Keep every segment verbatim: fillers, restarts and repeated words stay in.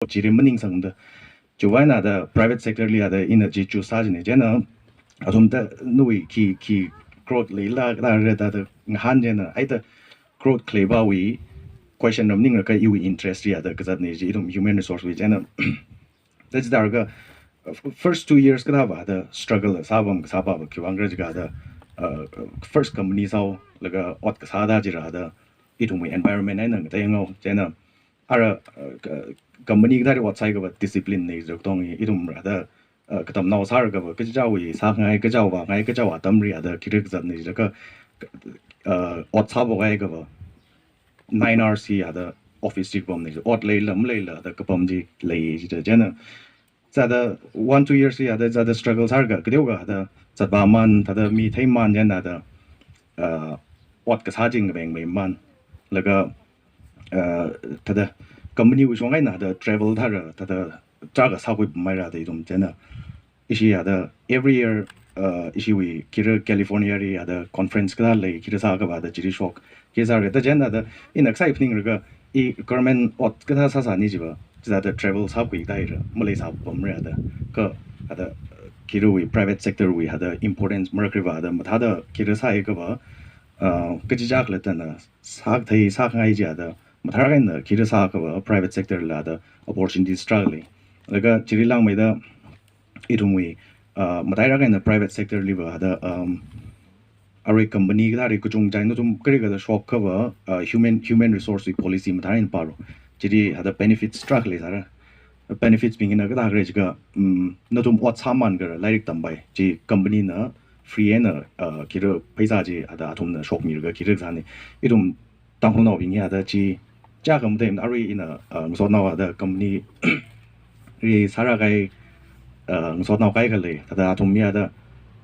chili maningsangda. Chiwui eina da private sector li ada ina chi choose sā jina, chieina athumda nawui khi khi growth leila kathāra da da ngahān chieina ai da growth khalei pawui question ram maninglaga iwui interest li ada kazatna chi ithum human resource wui chieina. That's the, uh, first two years kathāva da struggle sāpam kasā pava khiwui vang khala jiakha da, uh, first company sāhaolaga ot kasāda chila da ithumwui environment eina ngateingai, chieina ara, uh, ka-, company kathāli ot sāhaiakhava discipline na jidok tong ithumla da, uh, katamnao sālakhava kachichāwui sāngai, kachichāwui vāngai, kachichāwui atamli ada khili kazatna jilaga, uh, ot sāphokhaiakhava nine hours hi ada office li kapamna, ot leila maleila da kapam chi lei jida, chieina zada one two years hi ada zada struggle sālaga kateokha ada zatvāman, thāda mi theiman chieina da, uh, ot kasā chi ngavengmeiman. Laga, uh, thāda company wui shong eina da travel thāra thāda tarākha sākhuipamhaira da ithum chieina. Ishi ada every year, uh, ishiwui khili California li ada conference kathā lei, khili sāakhava da chili shok. Khili sālaga da chieina da ina kasā phaninglaga i government ot kathā sāsāni chiva, chithāda travel sākhui kathāla maleisāpamra da. Kha ada, uh, khiliwui private sector wui ada importance marakriva da mathāda khili sāhaiakhava, uh, kachichā khalattana sākathei sāngai chi ada mathālāk eina khili sāakhava private sector la da opportunities tarākha lei. Laga chili langmeida ithumwui, uh, matailāk eina private sector liva da, um, arui company kathāli kachungchai nathum kali kathāda shokakhava, uh, human, human resource wui policy mathālāk eina pālu. Chili ada benefits tarākha leisāra. Benefits bing hina kathā khala jiakha, um, nathum ot sāman kala lairik tampai chi company na free eina, uh, khili pheisā chi ada athumna shokmilaga khili kasāna. Ithum Tangkhulnaobing hi ada chi, chiakha mathei arui ina, uh, ngasotnao ada company li sāra kahai, uh, ngasotnao kaikha lei, thāda athum hi ada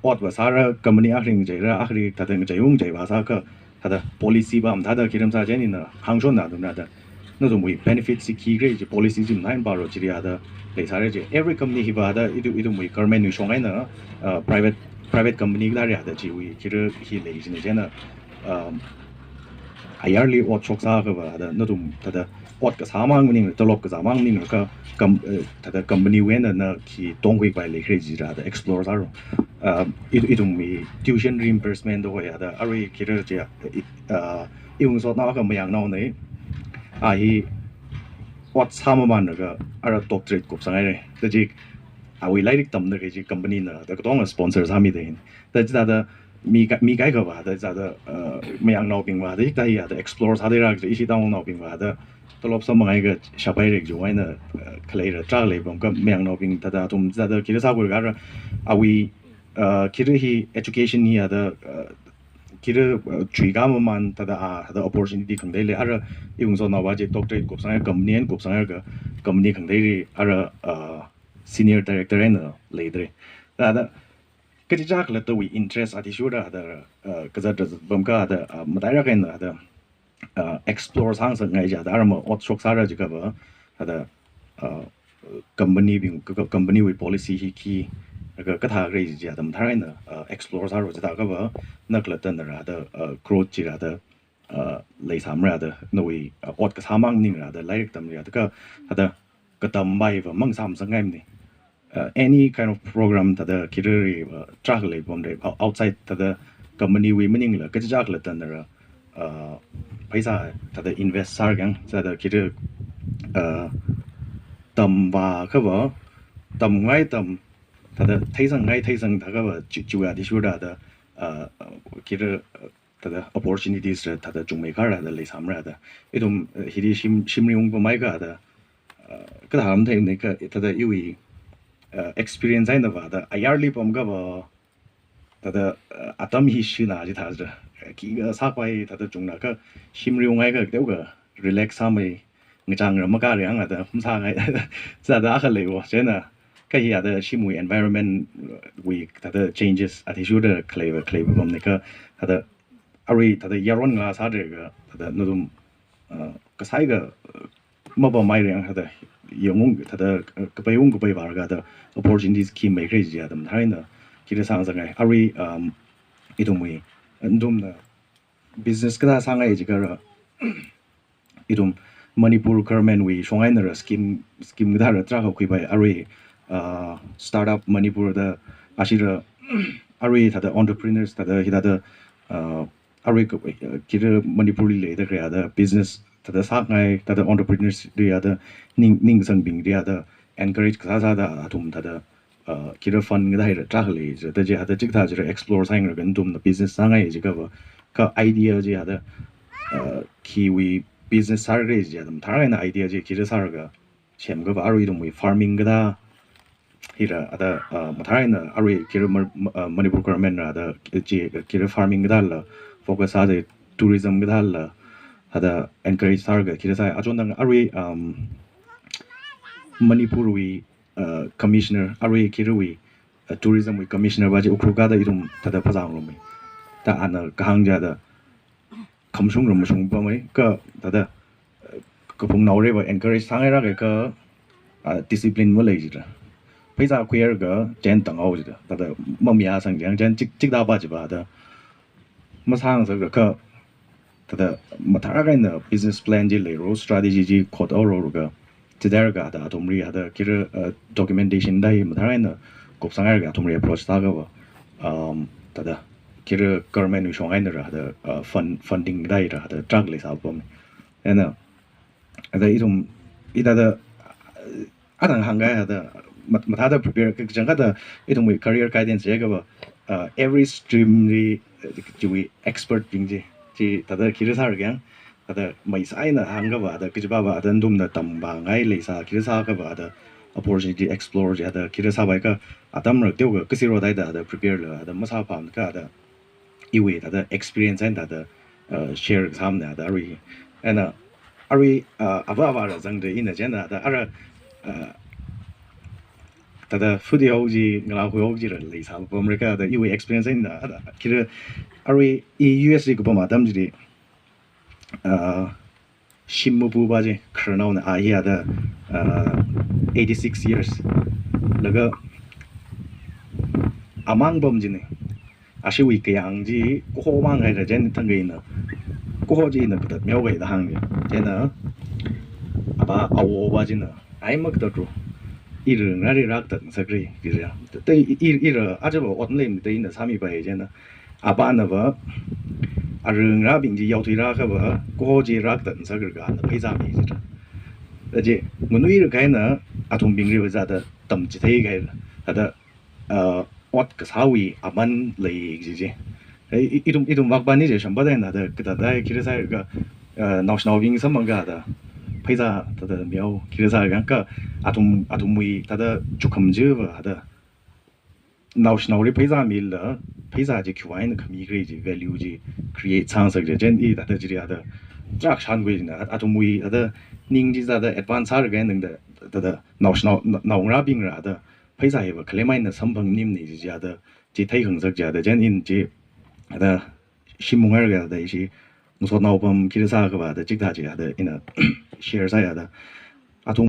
otva sāra company akhali ngacheira, akhali thāda ngacheiung ngacheiva sākha, thāda policy pam thāda khi ram sā chieina hāngshonna athumna da. Nathumwui benefit chi khi khala chi policy chi mathālāk eina pālu chili ada leisāra chi. Every company hiva ada ithu-, ithumwui government wui shong eina, uh, private, private company kathāli ada chiwui khili hi lei jina chieina, um, ayarli ot shoksāakhava da nathum thāda ot kasāmang maningla, tolop kazāmang maningla kha com-, eh, thāda company wui eina na khi tongkhuipai leikhala chila da explore sālu. Uh, i-, ithumwui tuition reimbursement da hoi ada arui khili chi, eh, uh, iwui ngasotnao akha Mayangnaona. A hi ot sāmamanlaga ara doctorate kupsanghaira. Da chi awui lairik tamda kahai chi company na da katonga sponsor sāmida hin. Da chithāda mi ka-, mi kaikhava da zada, uh, Mayangnaobingva da hikathā hi ada explore sāda leira, ishi Tangkhulnaobingva da tolop samphangakha shāpaira kajiwui eina, uh, khaleila tarākha leipam kha Mayangnaobing thāda athum zada khili sākhuilaga ara awui, uh, khili hi education hi ada, uh, khili, uh, chuikā maman thāda a, thāda opportunity khangateili ara iwui ngasotnaova chi doctorate kupsanghai company eina kupsangakha company khangateili ara, uh, senior director eina leidalei. Thāda kachichā khalattawui interest athishurda ada, uh, kazat kazat pam kha ada, uh, matailāk eina ada, uh, explore sāngasakngai chi ada arama ot shoksāra jiakhava ada, uh, company bing, ka, ka, company wui policy hi khi, ka, kathā khala chi ada mathālāk eina, uh, explore sālu chithākhava na khalattana ada, uh, growth chila ada, uh, leisāmara da, nawui, uh, ot kasāmang maningla da, lairik tamli da, kha, thāda, katam paiva mang sāmasakngaimana. Uh, any kind of program thāda khili, uh, tarākha leipamda, ou-, outside thāda company wui maningla, kachichā khalattana, uh, pheisā thāda invest sāra kayang, thāda khili, uh, tamvākhava, tamngai tam, thāda theisang ngai theisang thākhava, chi, chiwui athishurda da, uh, khili, uh, thāda opportunities la thāda chungmeikharda leisāmara da. Ithum, uh, hili shim, shimli ungpameikha da, uh, kathā matheimana kha thāda iwui, uh, experience einava da, ayarli pamkhava, thāda, uh, atam hi shina chithāda, khikha sāpai thāda chungna kha shimli ungakha kateokha relax sāmei, ngachang ram makāra hāngda, hum sāngai, zada akha leiwo, chieina, kha hi ada shimwui environment wui thāda changes athishurda khaleiva, khaleiva pamna kha, thāda arui thāda yaron ngasā de kha, thāda nathum, uh, kasāikha, uh, mapammei reng thāda yangung thāda, uh, kapeiung kapeivālaga da opportunities khi meikhala chi atam thaina khili sāngasakngai. Arui, um, ithumwui, nathumna business kathā sāngai jiakha ithum, Manipur government wui shong eina ra scheme scheme kathāra tarākha khuipai, arui uh, Startup Manipur da, ashira arui thāda entrepreneurs thāda hithāda uh, arui ka- uh, kira Manipur li leida kharāda business thāda sāngai thāda entrepreneurs li thāda ning ningsangbing li thāda encourage kasā sāda athum thāda uh, kira fund kathāra tarākha lei jida chi thāda chikathā chira explore sāngarā, nathumna business sāngai jiakhava ka idea chi thāda uh, khiwui business sāra jiya thāda mathālāk eina idea chi kira sālaga semkhava arui ithumwui farming kathā hira thāda uh, mathālāk eina arui kira Mar- uh, Manipur government ra thāda chi kira farming kathāla focus sāda tourism kathāla thāda encourage sālaga kira sāi. Achon thang arui um, Manipur wui uh, commissioner, arui kirawui uh, tourism wui commissioner pa chi Ukhrul kathāda ithum thāda phazā ngarummi. Thāda ana kahāng chi thāda khamashung ramashung pamai ka thāda uh, kaphungnaora va encourage sāngailāka ka uh, discipline malei jida. Pheisā khuilaga chieina tānghao jida. Thāda mamayāsang chang chieina chik chikda pa chi pa thāda masāngasakra ka thāda mathālāk eina business plan chi leiro, strategy chi khot haorora ka chithālaga thāda athumli thāda kira uh, documentation thāda mathālāk eina kupsanglaga athumli approach sākhava um, thāda kira government wui shong eina ra thāda uh, fund funding thāda ra thāda tarākha leisāpam. Eina thāda ithum ithāda uh, athang hāngkahai thāda mat- mathāda prepare ka- kachangkhatta ithumwui career guidance jiakhava uh, every stream li uh, chiwui expert bing chi chi thāda kira sāra kayang thāda maisā eina hāngkhava thāda kajiva va thāda nathumna tamvāngai leisā kira sākhava thāda opportunity explore chi thāda kira sāpai ka atam rak teokha kasiro thāda thāda prepare la thāda masāpam ka thāda iwui thāda experience eina thāda uh, share kasāmana thāda arui. Eina arui uh, ava ava ra zangda ina chieina thāda ara uh, thāda food hao chi ngalā hui hao chi ra leisāpamra ka thāda iwui experience eina thāda kira arui i U S li kapam atam chili uh, shim mapu pa chi khararnaona a hi thāda uh, eighty six years laga amang pam china ashiwui kayāng chi kaho mang haira chieina thangkha ina kaho chi ina katat mihaoga da hānga. Chieina apa awo pa china ai makatatlu, ira ngarāli rākatat ngasakra, kira. Thāda i- i- ira aja va ot maleimana da ina sāmipai chieina apana va ara ngarābing chi yaothuilakhava kaho chi rākatat ngasakra ka ana pheisā mi jida. Thāda chi nganuilāk eina athumbingli va thāda tamchithei kahaila thāda uh, ot kasāwui aman lei kaji chi. Ei, i- ithum ithum vakpani chi shamba thāda ina thāda kathāda kira sālaga uh, naoshinaobing samphangkha thāda pheisā thāda mihao kira sālaga ka athum athumwui thāda chukham chi va thāda naoshinaoli pheisā mila pheisā chi khiwui eina khami khala chi value chi create sāngasak chi chieina i thāda chili thāda tarākha shānkhui china athumwui thāda ning chi thāda advance sālaga nangda thāda naoshinao nao- naongarābing ra thāda pheisā hi va khalem eina samphang maningmana chi thāda chi theikhangasak chi thāda chieina ina chi thāda shim mungarga thāda ishi ngasotnao pam kira sākhava thāda chikathā chi thāda ina share sāya thāda.